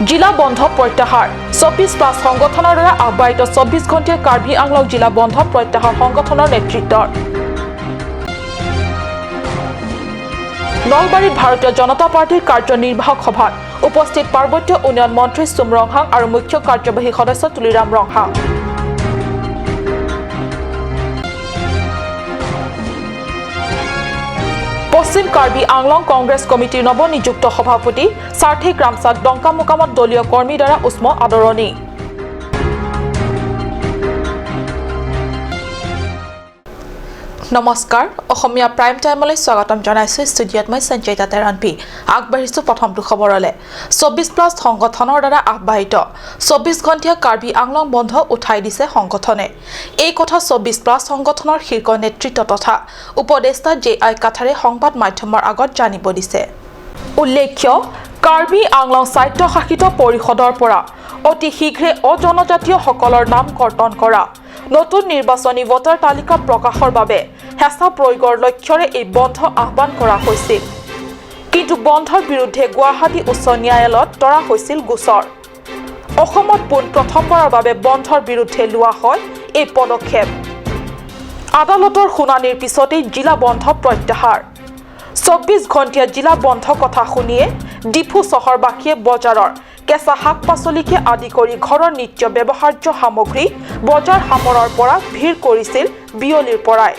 জিলা বন্ধ প্ৰত্যাহাৰ। 24 প্লাছ সংগঠনৰ দ্বাৰা আহ্বায়িত 24 ঘণ্টীয়া কাৰ্বি আংলং জিলা বন্ধ প্ৰত্যাহাৰ সংগঠনৰ নেতৃত্বৰ। নলবাৰীত ভাৰতীয় জনতা পাৰ্টীৰ কাৰ্যনিৰ্বাহক সভাত উপস্থিত পাৰ্বত্য উন্নয়ন মন্ত্ৰী চুম ৰংহাং আৰু মুখ্য কাৰ্যবাহী সদস্য তুলিৰাম ৰংহাং। পশ্চিম কাৰ্বি আংলং কংগ্ৰেছ কমিটিৰ নৱনিযুক্ত সভাপতি সাৰ্থিক ৰামচাক ডংকামোকামত দলীয় কৰ্মীৰ দ্বাৰা উষ্ম আদৰণি। নমস্কাৰ, অসমীয়া প্ৰাইম টাইমলৈ স্বাগতম জনাইছোঁ। ষ্টুডিঅ'ত মই সঞ্চয়িতা তেৰাণপি। আগবাঢ়িছোঁ প্ৰথমটো খবৰলৈ। 24 প্লাছ সংগঠনৰ দ্বাৰা আহ্বায়িত 24 ঘণ্টীয়া কাৰ্বি আংলং বন্ধ উঠাই দিছে সংগঠনে। এই কথা 24 প্লাছ সংগঠনৰ শীৰ্ষ নেতৃত্ব তথা উপদেষ্টা জে আই কাঠাৰে সংবাদ মাধ্যমৰ আগত জানিব দিছে। উল্লেখ্য, কাৰ্বি আংলং স্বায়ত্তশাসিত পৰিষদৰ পৰা অতি শীঘ্ৰে অজনজাতীয়সকলৰ নাম কৰ্তন কৰা, নতুন নিৰ্বাচনী ভোটাৰ তালিকা প্ৰকাশৰ বাবে হেঁচা প্ৰয়োগৰ লক্ষ্যৰে এই বন্ধ আহ্বান কৰা হৈছিল। কিন্তু বন্ধৰ বিৰুদ্ধে গুৱাহাটী উচ্চ ন্যায়ালয়ত তৰা হৈছিল গোচৰ। অসমত পোন প্ৰথমবাৰৰ বাবে বন্ধৰ বিৰুদ্ধে লোৱা হয় এই পদক্ষেপ। আদালতৰ শুনানিৰ পিছতেই জিলা বন্ধ প্ৰত্যাহাৰ। 24 ঘণ্টীয়া জিলা বন্ধ কথা শুনিয়ে ডিফু চহৰবাসীয়ে বজাৰৰ কেঁচা শাক পাচলিকে আদি কৰি ঘৰৰ নিত্য ব্যৱহাৰ্য সামগ্ৰী বজাৰ সামৰাৰ পৰা ভিৰ কৰিছিল বিয়লিৰ পৰাই।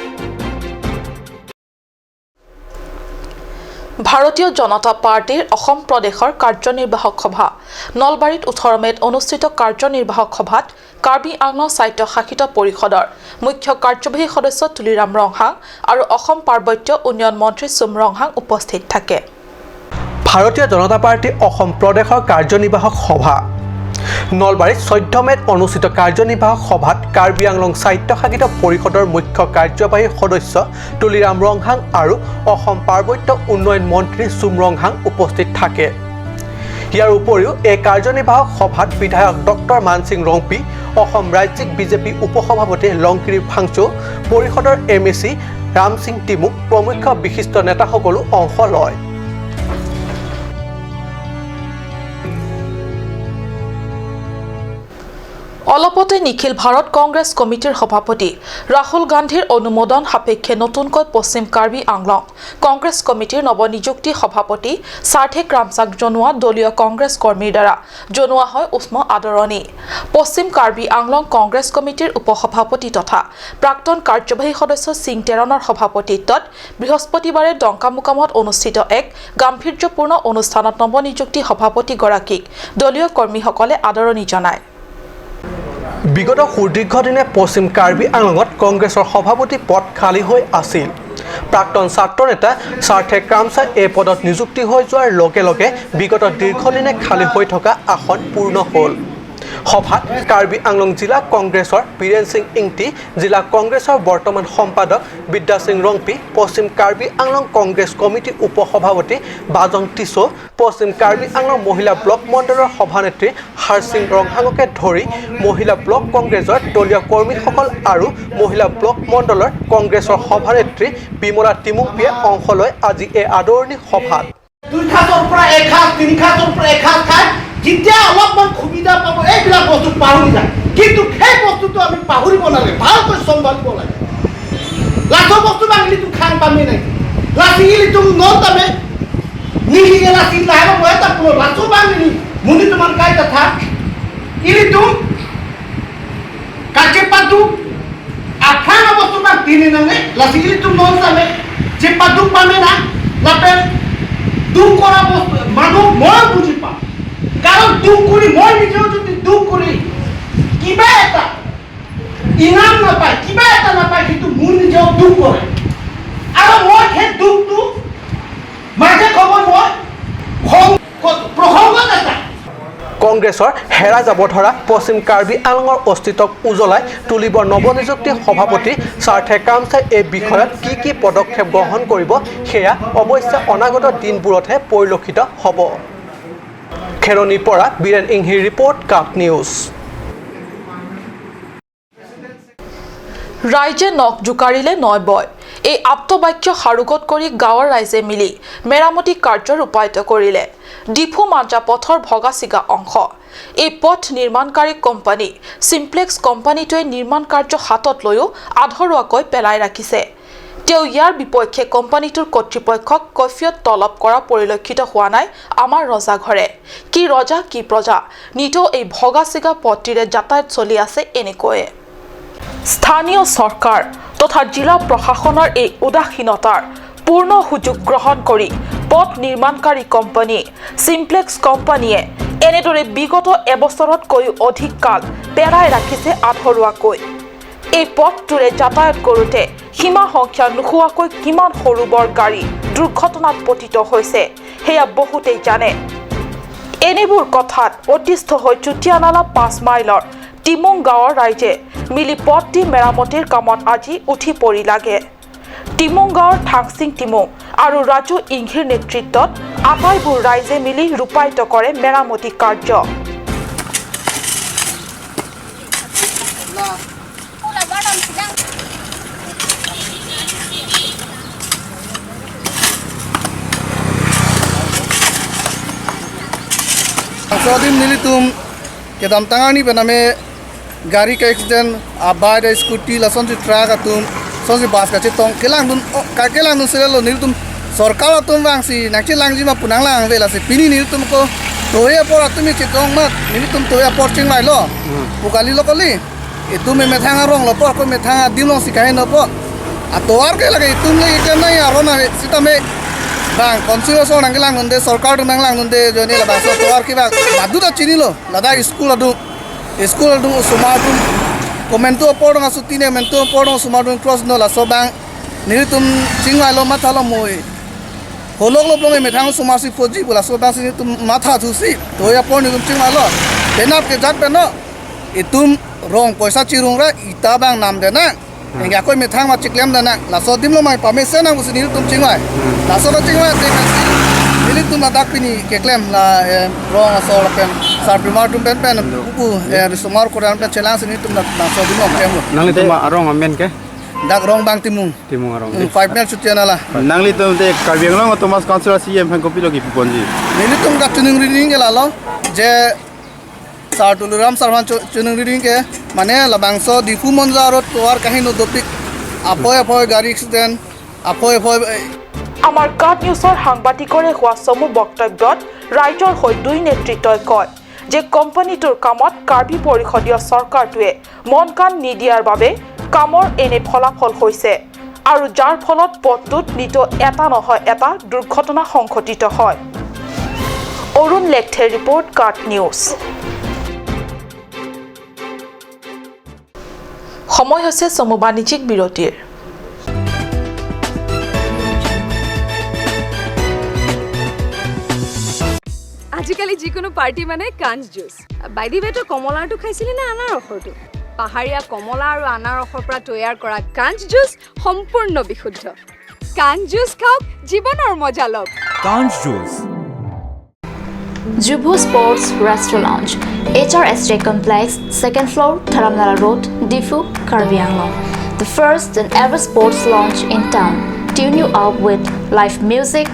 ভাৰতীয় জনতা পাৰ্টীৰ অসম প্ৰদেশৰ কাৰ্যনিৰ্বাহক সভা। নলবাৰীত 18 মে'ত অনুষ্ঠিত কাৰ্যনিৰ্বাহক সভাত কাৰ্বি আংলং স্বায়ত্তশাসিত পৰিষদৰ মুখ্য কাৰ্যবাহী সদস্য তুলিৰাম ৰংহাং আৰু অসম পাৰ্বত্য উন্নয়ন মন্ত্ৰী চুম ৰংহাং উপস্থিত থাকে। ভাৰতীয় জনতা পাৰ্টী অসম প্ৰদেশৰ কাৰ্যনিৰ্বাহক সভা। নলবাৰীত 14 মে'ত অনুষ্ঠিত কাৰ্যনিৰ্বাহক সভাত কাৰ্বি আংলং স্বায়ত্তশাসিত পৰিষদৰ মুখ্য কাৰ্যবাহী সদস্য তুলিৰাম ৰংহাং আৰু অসম পাৰ্বত্য উন্নয়ন মন্ত্ৰী চুম ৰংহাং উপস্থিত থাকে। ইয়াৰ উপৰিও এই কাৰ্যনিৰ্বাহক সভাত বিধায়ক ডক্টৰ মানসিং ৰংপি, অসম ৰাজ্যিক বিজেপি উপসভাপতি লংকিৰি ফাংচু, পৰিষদৰ এম এ চি ৰামসিং টিমুক প্ৰমুখ্য বিশিষ্ট নেতাসকলো অংশ লয়। অলপতে নিখিল ভাৰত কংগ্ৰেছ কমিটিৰ সভাপতি ৰাহুল গান্ধীৰ অনুমোদন সাপেক্ষে নতুনকৈ পশ্চিম কাৰ্বি আংলং কংগ্ৰেছ কমিটিৰ নৱনিযুক্তি সভাপতি সাৰ্থিক ৰামচাক জনোৱা দলীয় কংগ্ৰেছ কৰ্মীৰ দ্বাৰা জনোৱা হয় উষ্ম আদৰণি। পশ্চিম কাৰ্বি আংলং কংগ্ৰেছ কমিটিৰ উপসভাপতি তথা প্ৰাক্তন কাৰ্যবাহী সদস্য সিং টেৰণৰ সভাপতিত্বত বৃহস্পতিবাৰে ডংকামোকামত অনুষ্ঠিত এক গাম্ভীৰ্যপূৰ্ণ অনুষ্ঠানত নৱনিযুক্তি সভাপতিগৰাকীক দলীয় কৰ্মীসকলে আদৰণি জনায়। বিগত সুদীৰ্ঘ দিনে পশ্চিম কাৰ্বি আংলঙত কংগ্ৰেছৰ সভাপতি পদ খালী হৈ আছিল। প্ৰাক্তন ছাত্ৰ নেতা সাৰ্থে ক্ৰামচাই এই পদত নিযুক্তি হৈ যোৱাৰ লগে লগে বিগত দীৰ্ঘদিনে খালী হৈ থকা আসন পূৰ্ণ হ'ল। সভাত কাৰ্বি আংলং জিলা কংগ্ৰেছৰ বীৰেন সিং ইংতি, জিলা কংগ্ৰেছৰ বৰ্তমান সম্পাদক বিদ্যাসিং ৰংপি, পশ্চিম কাৰ্বি আংলং কংগ্ৰেছ কমিটিৰ উপ-সভাপতি বাজং টিছো, পশ্চিম কাৰ্বি আংলং মহিলা ব্লক মণ্ডলৰ সভানেত্ৰী হাৰসিং ৰংহাঙকে ধৰি মহিলা ব্লক কংগ্ৰেছৰ দলীয় কৰ্মীসকল আৰু মহিলা ব্লক মণ্ডলৰ কংগ্ৰেছৰ সভানেত্ৰী বিমলা টিমুংপিয়ে অংশ লয় আজি এই আদৰণি সভাত। দুই সাজৰ পৰা এসাঁজ, তিনি সাজৰ পৰা এসাঁজ খাই যেতিয়া অলপমান সুবিধা পাব, এইবিলাক বস্তু পাহৰি যায়। কিন্তু সেই বস্তুটো আমি পাহৰিব নালাগে, ভালকৈ চম্ভালিব লাগে। লাজৰ বস্তু ভাঙিলি তুমি খান পামেই নাই, লাচিলি তুমি নতামে নিহিগে লাচি লাহে মই এটা কোনো লাচো ভাঙিলি মুনি তোমাৰ কাই কথা ইলি তুম কাকে পাতু আখানা বস্তু বাং তিনি নাঙে লাচিলি তুম নতামে যে পাতু পামে না লাপেন দুখ কৰা বস্তু মানুহ মই বুজি পাওঁ। কাৰণ দুখ কৰি মই নিজেও যদি দুখ কৰি কিবা এটা ইনাম নাপায়, কিবা এটা নাপায়, কিন্তু মোৰ নিজেও দুখ কৰে আৰু মই সেই দুখটো মাজে খবৰ মই খং প্ৰসংগত এটা কংগ্ৰেছৰ হেৰা যাব ধৰা পশ্চিম কাৰ্বি আংলঙৰ অস্তিত্বক উজ্বলাই তুলিব নৱনিযুক্তি সভাপতি সাৰ্থে কামচাই এই বিষয়ত কি কি পদক্ষেপ গ্ৰহণ কৰিব, সেয়া অৱশ্যে অনাগত দিনবোৰতহে পৰিলক্ষিত হ'ব। খেৰণিৰ পৰা বীৰেন ইংহিৰ ৰিপৰ্ট, কাপ নিউজ। ৰাইজে নখ জোকাৰিলে নৈ বয়। এই আপ্তবাক্য সাৰোগত কৰি গাঁৱৰ ৰাইজে মিলি মেৰামতি কাৰ্য ৰূপায়িত কৰিলে। ডিফু মাঞ্জা পথৰ ভগা চিগা অংশ এই পথ নিৰ্মাণকাৰী কোম্পানী চিমপ্লেক্স কোম্পানীটোৱে নিৰ্মাণ কাৰ্য হাতত লৈও আধৰুৱাকৈ পেলাই ৰাখিছে। তেওঁ ইয়াৰ বিপক্ষে কোম্পানীটোৰ কৰ্তৃপক্ষক কৈফিয়ত তলব কৰা পৰিলক্ষিত হোৱা নাই। আমাৰ ৰজা ঘৰে কি ৰজা কি প্ৰজা, নিতৌ এই ভগা চিগা পথটিৰে যাতায়াত চলি আছে এনেকৈয়ে। স্থানীয় চৰকাৰ তথা জিলা প্ৰশাসনৰ এই উদাসীনতাৰ পূৰ্ণ সুযোগ গ্ৰহণ কৰি পথ নিৰ্মাণকাৰী কোম্পানী চিমপ্লেক্স কোম্পানীয়ে এনেদৰে বিগত এবছৰতকৈও অধিক কাল পেলাই ৰাখিছে আধৰুৱাকৈ। এই পথটোৰে যাতায়াত কৰোঁতে সীমা সংখ্যা নোহোৱাকৈ কিমান সৰু বৰ গাড়ী দুৰ্ঘটনাত পতিত হৈছে সেয়া বহুতেই জানে। এনেবোৰ কথাত অতিষ্ঠ হৈ চুটিয়ানালা 5 মাইলৰ টিমুং গাঁৱৰ ৰাইজে মিলি পথটি মেৰামতিৰ কামত আজি উঠি পৰি লাগে। টিমুং গাঁৱৰ থাংচিং টিমুং আৰু ৰাজু ইংহিৰ নেতৃত্বত আটাইবোৰ ৰাইজে মিলি ৰূপায়িত কৰে মেৰামতি কাৰ্য। निलितुम केदाम तांगानी बनामे गाड़ी का एक्सीडेंट बाइक स्कूटी लसन से ट्रक तुम सन से बस का चितों केलांग दुन का केलांग दुन से लो निलितुम सरकार तुम वांग सी नाची लांग जी मा पुनांग लांग वे ला से पिनी निलितुम को तो ये पर तुम चितों मा निलितुम तो ये पर चिंग लाई लो पुकाली लो कली तुम में थांगा रोंग लो पर को में थांगा दिलों सिखाए न पर आ तो और के लगे तुम ले के नहीं आरो ना सीता में bang konsulo so nang lang nunde sarkar du nang lang nunde joni la bang so toar ki bang badu da chini lo lada school adu sumar du comment to por nga su tine mento por sumar du cross no la so bang ni tum chingwa lo matha lo moi holok lo plong me thang sumar si foji bola so bang si tum matha thu si to ya por ni tum chingwa lo benap ke jat ben no itum rong poisa chirung ra ita bang nam de na enga koi me thang ma chiklem da na la so dim lo mai permission na usi ni tum chingwa la so chingwa te ni tum la dak pini ke klem la rong so la pen sar primar tum pen pen ku sumar koran pen chelang ni tum la so dim lo kem lo nang tum arong amen ke dak rong bang timung timung arong 5 minutes chutiana la nang li tum te karbiang long Thomas council CM phang kopi lo ki ponji ni tum ka tuning ring ke la lo je sar tuluram sarvan चुनुंग रिडिंग के माने लबांगसो डिफू মঞ্জাৰত তোৱাৰ কাহিনী দপিক আপয় আপয় গাড়ী accident আপয় আপয়। আমাৰ কাট নিউজৰ সাংবাদিকৰে হোৱা চমু বক্তব্যত ৰাইজৰ হৈ দুই নেতৃত্বই কয় যে কোম্পানীটোৰ কামত কাৰ্বি পৰিষদীয় চৰকাৰটোৱে মন কাণ নিদিয়াৰ বাবে কামৰ এনে ফলাফল হৈছে আৰু যাৰ ফলত পথটোত নিতৌ এটা নহয় এটা দুৰ্ঘটনা সংঘটিত হয়। অৰুণ লেখথেৰ ৰিপৰ্ট, কাট নিউজ। সময় হৈছে চমু বাণিজ্যিক বিৰতিৰ। আজিকালি যিকোনো পাৰ্টি মানে কাঞ্চ জুচ। বাই the ৱে, তই কমলাৰটো খাইছিলি নে আনাৰসৰটো? পাহাৰীয়া কমলা আৰু আনাৰসৰ পৰা তৈয়াৰ কৰা কাঞ্চ জুচ সম্পূৰ্ণ বিশুদ্ধ। কাঞ্চ জুচ খাওক, জীৱনৰ মজা লওক। কাঞ্চ juice. Jubu Sports Restaurant, HRSJ Complex, 2nd floor, Dharamnala Road, Diphu, Karbi Anglong. The first and ever sports lounge in town. Tune you up with live music,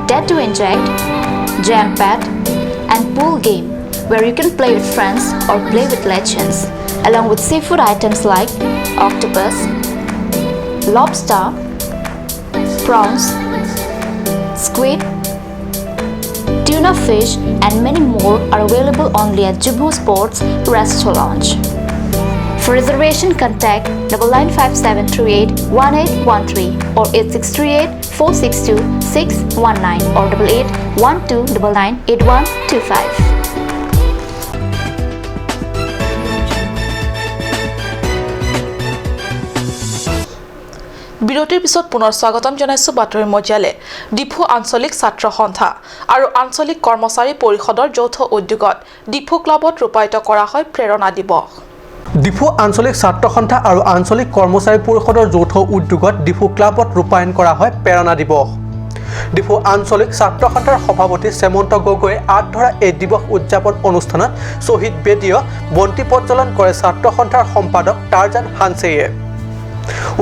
tattoo inject, jam pad, and pool game where you can play with friends or play with legends, along with seafood items like octopus, lobster, prawns, squid, tuna fish and many more are available only at Jubu Sports Restaurant. For reservation, contact 9957381813 or 8638 462 619 or 8812998125. বিৰতিৰ পিছত পুনৰ স্বাগতম জনাইছো বাতৰি মজিয়ালে। ডিফু আঞ্চলিক ছাত্ৰ সন্থা আৰু আঞ্চলিক কৰ্মচাৰী পৰিষদৰ যৌথ উদ্যোগত ডিফু ক্লাবত ৰূপায়িত কৰা হয় প্ৰেৰণা দিৱস। ডিফু আঞ্চলিক ছাত্ৰ সন্থা আৰু আঞ্চলিক কৰ্মচাৰী পৰিষদৰ যৌথ উদ্যোগত ডিফু ক্লাবত ৰূপায়ণ কৰা হয় প্ৰেৰণা দিৱস। ডিফু আঞ্চলিক ছাত্ৰ সন্থাৰ সভাপতি শ্যামন্ত গগৈয়ে আঁত ধৰা এই দিৱস উদযাপন অনুষ্ঠানত শ্বহীদ বেদীয় বন্তি প্ৰজ্বলন কৰে ছাত্ৰ সন্থাৰ সম্পাদক টাৰ্জান হানছেয়ে।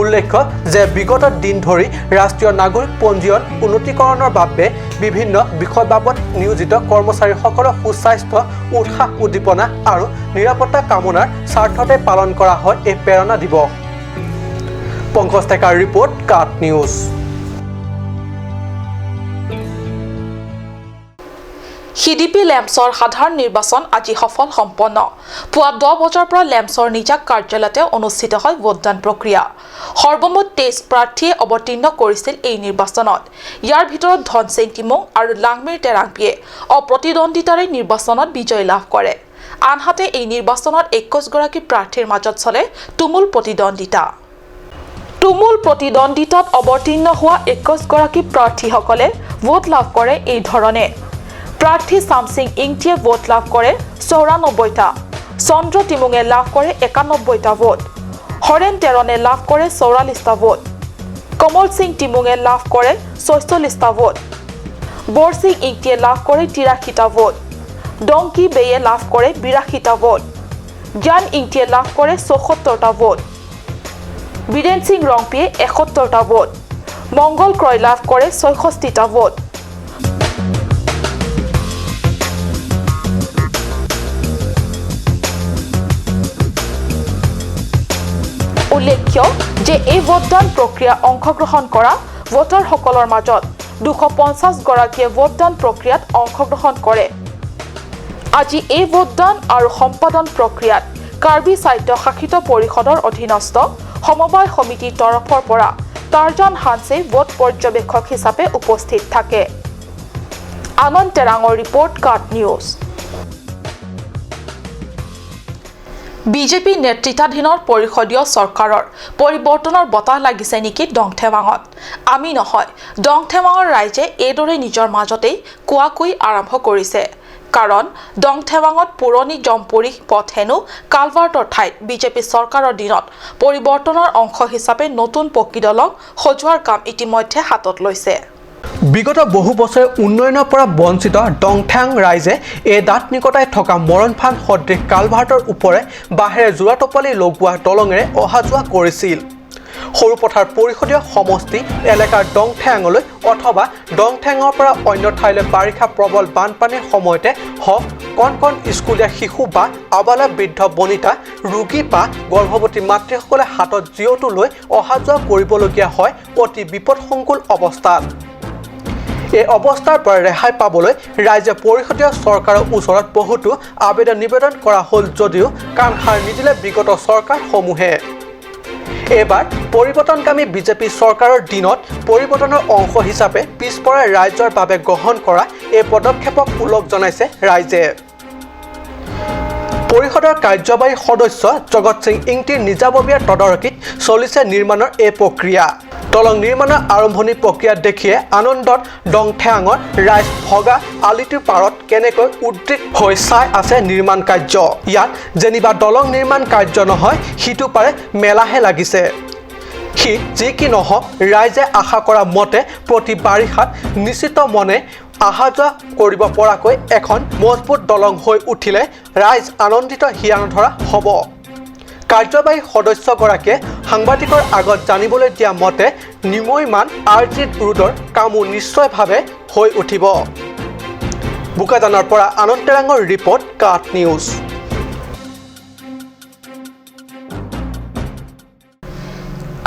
উল্লেখ্য যে বিগত দিন ধৰি ৰাষ্ট্ৰীয় নাগৰিক পঞ্জীয়ন উন্নতিকৰণৰ বাবে বিভিন্ন বিষয়বাবত নিয়োজিত কৰ্মচাৰীসকলৰ সুস্বাস্থ্য, উৎসাহ, উদ্দীপনা আৰু নিৰাপত্তা কামনাৰ স্বাৰ্থতে পালন কৰা হয় এই প্ৰেৰণা দিৱস। পংকজ টেকাৰ ৰিপৰ্ট, কাট নিউজ। সিডিপি লেম্পছৰ সাধাৰণ নিৰ্বাচন আজি সফল সম্পন্ন। পুৱা 10 বজাৰ পৰা লেম্পছৰ নিজা কাৰ্যালয়তে অনুষ্ঠিত হয় ভোটদান প্ৰক্ৰিয়া। সৰ্বমুঠ 23 প্ৰাৰ্থীয়ে অৱতীৰ্ণ কৰিছিল এই নিৰ্বাচনত। ইয়াৰ ভিতৰত ধনসিং টিমুং আৰু লাংমিৰ টেৰাংপিয়ে অপ্ৰতিদ্বন্দ্বিতাৰে নিৰ্বাচনত বিজয় লাভ কৰে। আনহাতে এই নিৰ্বাচনত 21 গৰাকী প্ৰাৰ্থীৰ মাজত চলে তুমুল প্ৰতিদ্বন্দ্বিতা। তুমুল প্ৰতিদ্বন্দ্বিতাত অৱতীৰ্ণ হোৱা 21 গৰাকী প্ৰাৰ্থীসকলে ভোট লাভ কৰে এই ধৰণে। প্ৰাৰ্থী চামসিং ইংটিয়ে ভোট লাভ কৰে 94টা, চন্দ্ৰ টিমুঙে লাভ কৰে 91টা ভোট, হৰেণ টেৰণে লাভ কৰে 44টা ভোট, কমল সিং টিমুঙে লাভ কৰে 46টা ভোট, বৰসিং ইংটিয়ে লাভ কৰে 83টা ভোট, ডংকি বেয়ে লাভ কৰে 82টা ভোট, জ্ঞান ইংটিয়ে লাভ কৰে 74টা ভোট, বীৰেন সিং ৰংপিয়ে 71টা ভোট, মংগল ক্ৰয় লাভ কৰে 66টা ভোট। উল্লেখ্য যে এই ভোটদান প্ৰক্ৰিয়া অংশগ্ৰহণ কৰা ভোটাৰসকলৰ মাজত 250 গৰাকীয়ে ভোটদান প্ৰক্ৰিয়াত অংশগ্ৰহণ কৰে। আজি এই ভোটদান আৰু সম্পাদন প্ৰক্ৰিয়াত কাৰ্বি স্বায়ত্ত শাসিত পৰিষদৰ অধীনস্থ সমবায় সমিতিৰ তৰফৰ পৰা টাৰ্জান হানছে ভোট পৰ্যবেক্ষক হিচাপে উপস্থিত থাকে। আনন্দ টেৰাঙৰ ৰিপৰ্ট, কাট নিউজ। বিজেপি নেতৃত্বাধীনৰ পৰিষদীয় চৰকাৰৰ পৰিৱৰ্তনৰ বতাহ লাগিছে নেকি দংঠেৱাঙত? আমি নহয়, দংঠেৱাঙৰ ৰাইজে এইদৰে নিজৰ মাজতেই কোৱাকুই আৰম্ভ কৰিছে। কাৰণ দংঠেৱাঙত পুৰণি জমপুৰি পথ হেনো কালভাৰ্টৰ ঠাইত বিজেপি চৰকাৰৰ দিনত পৰিৱৰ্তনৰ অংশ হিচাপে নতুন পকী দলং সজোৱাৰ কাম ইতিমধ্যে হাতত লৈছে। বিগত বহু বছৰে উন্নয়নৰ পৰা বঞ্চিত দংঠেং ৰাইজে এই দাঁত নিকটাই থকা মৰণফান সদৃশ কালভাৰ্টৰ ওপৰে বাঁহেৰে যোৰা টপালি লগোৱা দলঙেৰে অহা যোৱা কৰিছিল। সৰুপথাৰ পৰিষদীয় সমষ্টি এলেকাৰ দংঠেঙলৈ অথবা দংঠেঙৰ পৰা অন্য ঠাইলৈ বাৰিষা প্ৰবল বানপানীৰ সময়তে হওক কণ কণ স্কুলীয়া শিশু বা আবালা বৃদ্ধ বনিতা, ৰোগী বা গৰ্ভৱতী মাতৃসকলে হাতত জিঅ'টো লৈ অহা যোৱা কৰিবলগীয়া হয় অতি বিপদসংকুল অৱস্থাত। এই অৱস্থাৰ পৰা ৰেহাই পাবলৈ ৰাইজে পৰিষদীয় চৰকাৰৰ ওচৰত বহুতো আবেদন নিবেদন কৰা হ'ল যদিও কাণসাৰ নিদিলে বিগত চৰকাৰসমূহে। এইবাৰ পৰিৱৰ্তনকামী বিজেপি চৰকাৰৰ দিনত পৰিৱৰ্তনৰ অংশ হিচাপে পিছপৰা ৰাইজৰ বাবে গ্ৰহণ কৰা এই পদক্ষেপক ওলগ জনাইছে ৰাইজে। পৰিষদৰ কাৰ্যবাহী সদস্য জগত সিং ইংটিৰ নিজাববীয়া তদাৰকীত চলিছে নিৰ্মাণৰ এই প্ৰক্ৰিয়া। দলং নিৰ্মাণৰ আৰম্ভণি প্ৰক্ৰিয়া দেখিয়ে আনন্দত দংঠেঙৰ ৰাইজ ভগা আলিটোৰ পাৰত কেনেকৈ উদ্ৰিক হৈ চাই আছে নিৰ্মাণ কাৰ্য। ইয়াত যেনিবা দলং নিৰ্মাণ কাৰ্য নহয়, সিটো পাৰে মেলাহে লাগিছে। সি যি কি নহওক, ৰাইজে আশা কৰা মতে প্ৰতি বাৰিষাত নিশ্চিত মনে অহা যোৱা কৰিব পৰাকৈ এখন মজবুত দলং হৈ উঠিলে ৰাইজ আনন্দিত হিয়া নধৰা হ'ব। কাৰ্যবাহী সদস্যগৰাকীয়ে সাংবাদিকৰ আগত জানিবলৈ দিয়া মতে নিময়মান আৰ জি ৰোডৰ কামো নিশ্চয়ভাৱে হৈ উঠিব। বোকাজানৰ পৰা আনন্দ তেৰাঙৰ ৰিপৰ্ট, কাট নিউজ।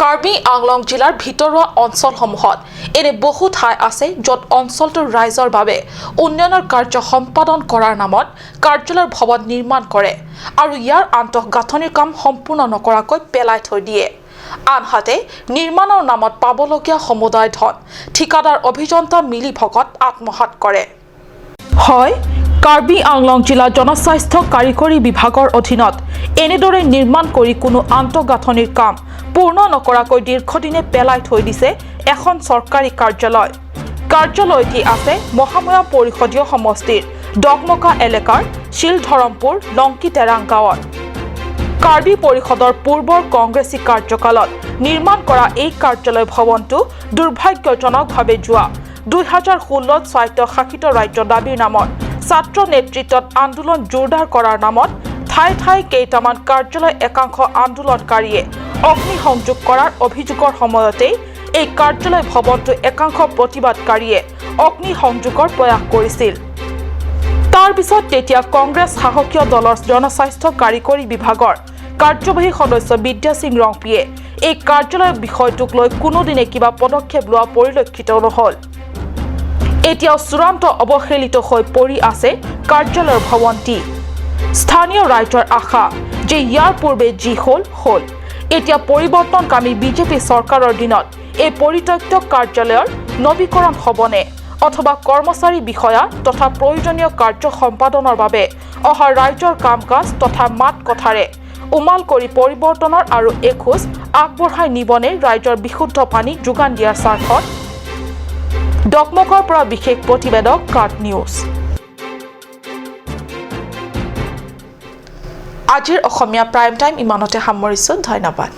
কাৰ্বি আংলং জিলাৰ ভিতৰুৱা অঞ্চলসমূহত এনে বহু ঠাই আছে য'ত অঞ্চলটোৰ ৰাইজৰ বাবে উন্নয়নৰ কাৰ্য সম্পাদন কৰাৰ নামত কাৰ্যালয়ৰ ভৱন নিৰ্মাণ কৰে আৰু ইয়াৰ আন্তঃগাঁথনিৰ কাম সম্পূৰ্ণ নকৰাকৈ পেলাই থৈ দিয়ে। আনহাতে নিৰ্মাণৰ নামত পাবলগীয়া সমুদায় ধন ঠিকাদাৰ অভিযন্তা মিলি ভকত আত্মসাত কৰে। হয়, কাৰ্বি আংলং জিলা জনস্বাস্থ্য কাৰিকৰী বিভাগৰ অধীনত এনেদৰে নিৰ্মাণ কৰি কোনো আন্তঃগাঁথনিৰ কাম পূৰ্ণ নকৰাকৈ দীৰ্ঘদিনে পেলাই থৈ দিছে এখন চৰকাৰী কাৰ্যালয়। কাৰ্যালয়টি আছে মহাময়া পৰিষদীয় সমষ্টিৰ ডগমকা এলেকাৰ শিলধৰমপুৰ লংকিটেৰাং গাঁৱত। কাৰ্বি পৰিষদৰ পূৰ্বৰ কংগ্ৰেছী কাৰ্যকালত নিৰ্মাণ কৰা এই কাৰ্যালয় ভৱনটো দুৰ্ভাগ্যজনকভাৱে যোৱা 2016ত স্বায়ত্তশাসিত ৰাজ্য দাবীৰ নামত ছাত্ৰ নেতৃত্বত আন্দোলন জোৰদাৰ কৰাৰ নামত ঠাই ঠাই কেইটামান কাৰ্যালয় একাংশ আন্দোলনকাৰীয়ে অগ্নিসংযোগ কৰাৰ অভিযোগৰ সময়তেই এই কাৰ্যালয় ভৱনটো একাংশ প্ৰতিবাদকাৰীয়ে অগ্নিসংযোগৰ প্ৰয়াস কৰিছিল। তাৰ পিছত তেতিয়া কংগ্ৰেছ শাসকীয় দলৰ জনস্বাস্থ্য কাৰিকৰী বিভাগৰ কাৰ্যবাহী সদস্য বিদ্যা সিং ৰংপিয়ে এই কাৰ্যালয়ৰ বিষয়টোক লৈ কোনোদিনে কিবা পদক্ষেপ লোৱা পৰিলক্ষিত নহ'ল। এতিয়াও চূড়ান্ত অৱহেলিত হৈ পৰি আছে কাৰ্যালয়ৰ ভৱনটি। স্থানীয় ৰাইজৰ আশা যে ইয়াৰ পূৰ্বে যি হ'ল হ'ল, এতিয়া পৰিৱৰ্তনকামী বিজেপি চৰকাৰৰ দিনত এই পৰিত্যক্ত কাৰ্যালয়ৰ নৱীকৰণ হ'বনে অথবা কৰ্মচাৰী বিষয়া তথা প্ৰয়োজনীয় কাৰ্য সম্পাদনৰ বাবে অহা ৰাইজৰ কাম কাজ তথা মাত কথাৰে উমাল কৰি পৰিৱৰ্তনৰ আৰু এখোজ আগবঢ়াই নিবনে ৰাইজৰ বিশুদ্ধ পানী যোগান দিয়াৰ স্বাৰ্থত। ডকমকৰ পৰা বিশেষ প্ৰতিবেদক, কাৰ্ট নিউজ। আজিৰ অসমীয়া প্ৰাইম টাইম ইমানতে সামৰিছোঁ। ধন্যবাদ।